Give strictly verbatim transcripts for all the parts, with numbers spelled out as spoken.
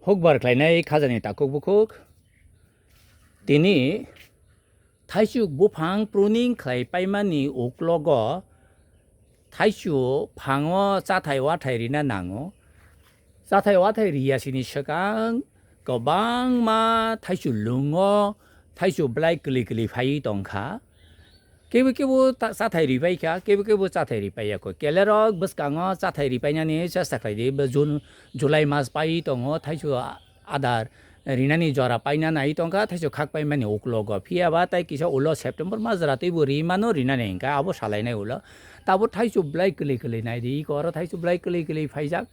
Hukbar khlainai khajani takhuk bukhuk. Tini thaichuk buphang pruning khlai paimani uklogo thaichuk phango chathai wathai rina nango. Chathai wathai riya sini swkang kwbangma thaichuk lungo, thaichuk bwlai kwlwi kwlwi phaiwi tongkha. Kebo kebo ta-, chathai ripai kha, kebo kebo chathai ripai ya kho. Kelerok bwskango chathai ripainani chesta khlai di. Bo June, July mas pai tongo, thaichuk a-, adar rinani jora paina nai tongkha, thaichuk khak paimani uklogo. Phiya ba tai kisa ulo September mas jora teibo ri mano, rinani hingkha abo salainai ulo. Tabo thaichuk bwlai kwlwi kwlwi nai di, iko oro thaichuk bwlai kwlwi kwlwi phaijak.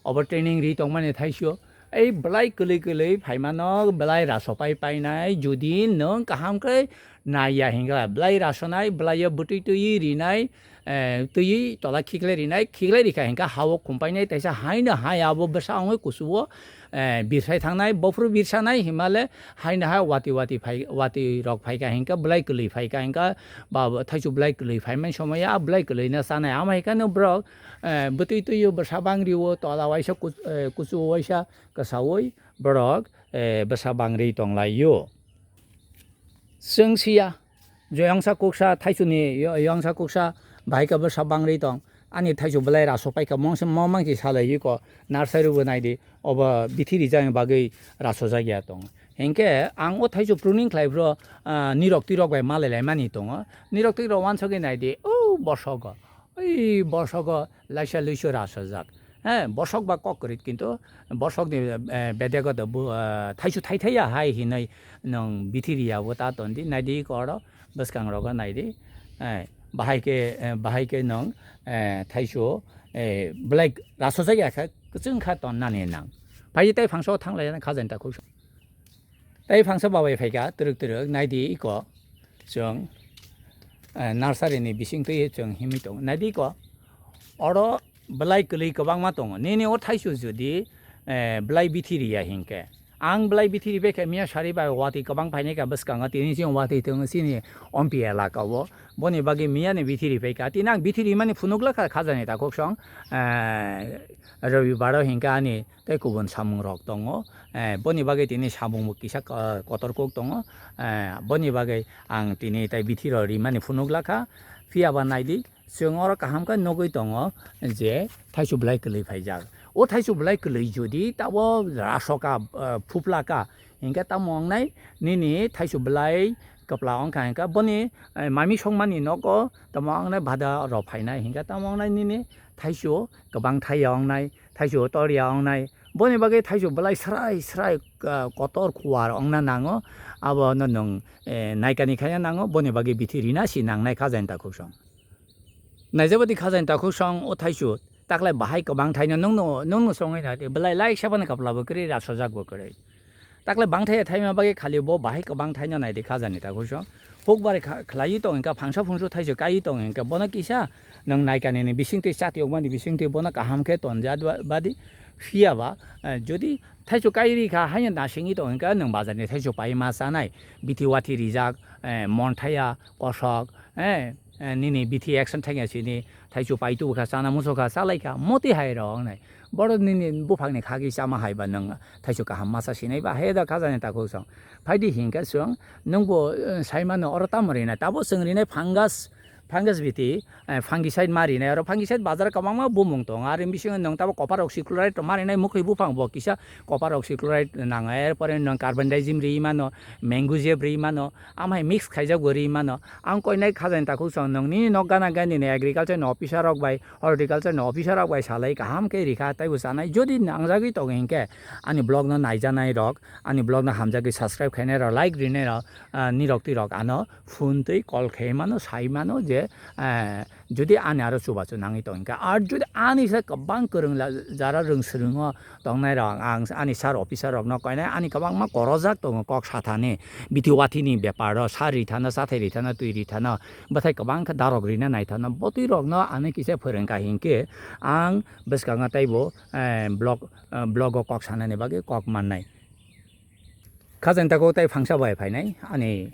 Obo training ri tongmani thaichuk. Ei bwlai kwlwi kwlwi phaimano bwlai rasopai painai, jodi nwng kaham khe naiya hingkha, bwlai rasonai, bwlaio bwtwi twiwi rinai, eh, twiwi tola khiklai rinai, khiklai rikha hingkha ha-o khumpainai, teisa haino hai abo bwsa wngwi kusu-o, eh, birsai thangnai, bophuru birsanai himale haino hai wati wati phai, wati rok phaikha hingkha, bwlai kwlwi phaikha hingkha, ba thaichuk bwlai kwlwi phaimani somoya, a bwlai kwlwino chanai, ama hingkha no borok, eh, bwtwi twiwi bwsa bangri-o, tola waisa kus-, eh, kusu-o waisa kwsaui borok, eh, bwsa bangri tonglaio. Chwng siya, joyangsa kuksa, thaichukni yo-, yoyangsa kuksa, bahai khe bwsa bangri tong. Ani thaichuk bwlai rasok paikha, mongse mo mangsi salai iko, nursery bo naidi, obo bithi rijani bagwi rasojak ya tong. Hinkhe ang o thaichuk pruning khlai phuru, ah, nirok twirok bai malai laimani tongo. Nirok twirok wansogwi naidi, o bosogo. Oi, bosogo laisa luisu rasojak. He, bosok ba kok kwrwi, kintu bosokni, eh, bedego do bu, eh, thaisu thai thaiya hai hinwi nwng bithi riya bo ta tondi, naidi iko oro bwskang rogo naidi. Eh, bahai khe, eh, bahai khe nwng, eh, thaisu, eh, belai rasojak ya khe kwchwng kha tonnani nang. Phai tei phangsa o thanglai khajani ta khuk. Tei phangsa babai phaikha twrwk twrwk, naidi iko chwng, eh, nursery ni bising twi chwng himwi tongo. Naidi iko oro belai kwlwi kwbangma tongo. Nini o thaisu jodi, eh, belai bithi riya hinkhe. Ang belai bithi ribai khe miya sari bai watwi kwbang phainai kha bwskango, tini chini watwi tongo chini ompi elaka o. Boni bagwi miya ni bithi ribai kha. Tini ang bithi rimani phunukla kha khajani takhuk song, eh, Robi baro hinkhe ani tei kubun samung rok tongo. Eh, boni bagwi tini samung bo kisa ko-, kotor kuk tongo. Eh, boni bagwi ang tini tei bithi rok rimani phunukla kha. Phiya ba naidi, chwng oro kaham khe nugwi tongo je thaisu belai kwlwi phaijak. O thaisu belai kwlwi jodi tabo rasoka, eh, phuplaka, hinkhe tamo wngnai nini thaisu belai kwpla wngkha, hinkhe boni, eh, mami songmani nogo tamo wngnai bada rok phainai, hinkhe tamo wngnai nini thaisu kwbang thaiya wngnai. Thaisu toriya wngnai. Boni bagwi thaisu belai srai srai, ah, kotor kuar wngna nango. Abono nwng, eh, naikani khaina nango. Boni bagwi bithi rina si nangnai khajani takhuk song. Naijabadi khajani takhuk song o thaisu taklai bahai kwbang thaino nwngno, nwngno songwi naidi. Belai lai sabani kapla bo kwrwi, rasojak bo kwrwi. Takle bangthai thaima bagwi khali bo bahai kwbang thaino naidi khajani takhuk song. Hukbari kha-, khlaiwi tong hinkha, phangsa phungsu thaisu kaiwi tong hinkha, bono kisa nwng naikani ni bisingtwi chatiyokmani bisingtwi bono kaham khe tonjak ba-, badi. Phiya ba, eh, jodi thaisu kai ri kha, haino nasingwi tong hinkha, nwng bazar ni thaisu pai ma chanai, bithi wathi rijak, eh, mon thaiya, kosok, eh, eh, nini bithi action thangya sini thaichu pai tubu kha, chana muchung kha, chalai kha, moti hai rok wngnai. Borok nini buphang ni khagwi chama hai ba nwng thaichu kaham masa sinai ba, he da khajani takhuk song. Phaidi hinkhe chwng nwng bo, eh, sai mano oro tamo rinai, tabo chwng rinai fungus, fungus bithi, eh, fungicide ma rinai, oro fungicide bazar kwbangma bumung tongo, ari bisingo nwng tabo copper oxychloride rok ma rinai, mukhwi buphang bo kisa copper oxychloride nango, er pore nwng carbendazim ri mano, mancozeb ri mano, amhai mix khaijak bo ri mano. Ang koinai khajani takhuk song, nwng nini nok gana gani ni agriculture ni officer rok bai, horticulture ni officer rok bai salai kaham khe rikha, taibo chanai. Jodi nangjagwi tongo hinkhe ani vlog no naijanai rok, ani vlog no hamjagwi subscribe khainai rok, like rinai rok, ah, nirok twirok ano phone twi call khai mano, sai mano je, ah, jodi ani aro chubachu nangwi tongkha, ar jodi ani se kwbang kwrwng la-, jara rwng swrwngo tongnai rok, ang ani sir officer rokno koinai, ani kwbangma korojak tongo kok sathani, bithi wathini bepar o, sa rithano, chathai rithano, twi rithano, bwthai kwbang khe darok rina naithano, botwi rokno ani kisa phwrwngkha hinkhe ang bwskango teibo, eh, vlog, eh, vlog o kok sanani bagwi kok mannai. Khajani takhuk tei phangsa bai phainai, ani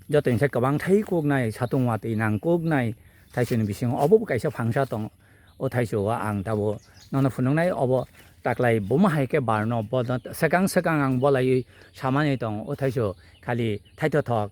joto hwnkhe kwbang thai kuknai, satung watwi nang kuknai, thaisoni bisingo obo bo kaisa phangsa tongo. O thaisu o ang tabo nono phunuknai, obo taklai buma hai khe barno bono swkang swkang ang bolaiwi samani tongo. O thaisu khali thaithothok,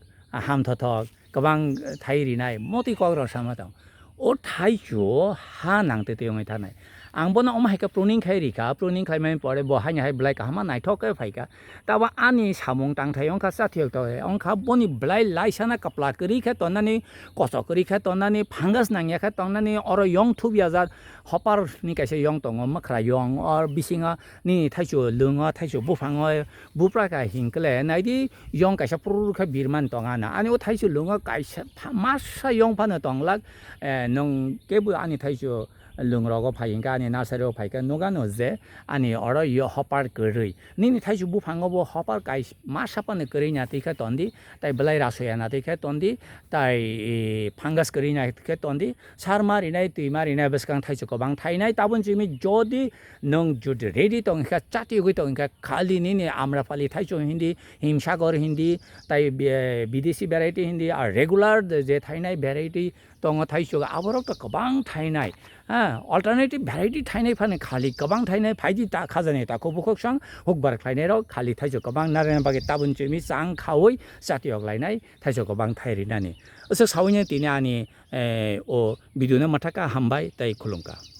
hamthothok, kwbang thai rinai motwi kokrok sama tong. O thaichu ha nangtwi twi wngwi thanai. Ang bono omo hai khe pruning khai rikha, pruning khlaimani pore bo haino hai belai kaham ma naithok khe phaikha. Tabo ani samung tangthai wngkha, chathiyok tongthai wngkha, boni belai laisana kwpla kwrwi khe tonnani, kochok kwrwi khe tonnani, fungus nangya khe tonnani, oro yong thubya jat hopar ni kaisa yong tongo, mwkhra yong, or bisingo nini thaichu lwngo, thaichu buphango, bupra kha hinkle naidi yong kaisa phuru khe birman tong ano. Ani o thaichu lwngo kaisa pha-, masa yong phano tonglak, eh, nwng kebo ani thaichu lwngrogo phai hinkhe ani nursery o phaikhe nukano je ani oro yo hopar kwrwi. Nini thaichu buphango bo hopar kais-, masa phano kwrwi na twi khe tondi, tai belai rasoya na twi khe tondi, tai, eh, fungus kwrwi na twi khe tondi. Sar ma rinai, twi ma rinai bwskang thaichu kwbang thainai. Tabun chimi jodi nwng jodi ready tong kha, chati ugwi tong kha, khali nini Amrapali thaichu hindi, Himsagor hindi, tai be-, bidesi variety hindi, ar regular de-, je thainai variety tongo thaichu, aborok to kwbang thainai. Ha, alternative variety thainai phani khali kwbang thainai, phaidi ta khajani ta khubukhuk sang hukbar khlainai rok khali thaichu kwbang narwkna bagwi tabun chimi chang khaui chati ok lainai thaichu kwbang thai rinani. Aswk saui tini ani, eh, o video no mwthaka hambai tei khulumkha.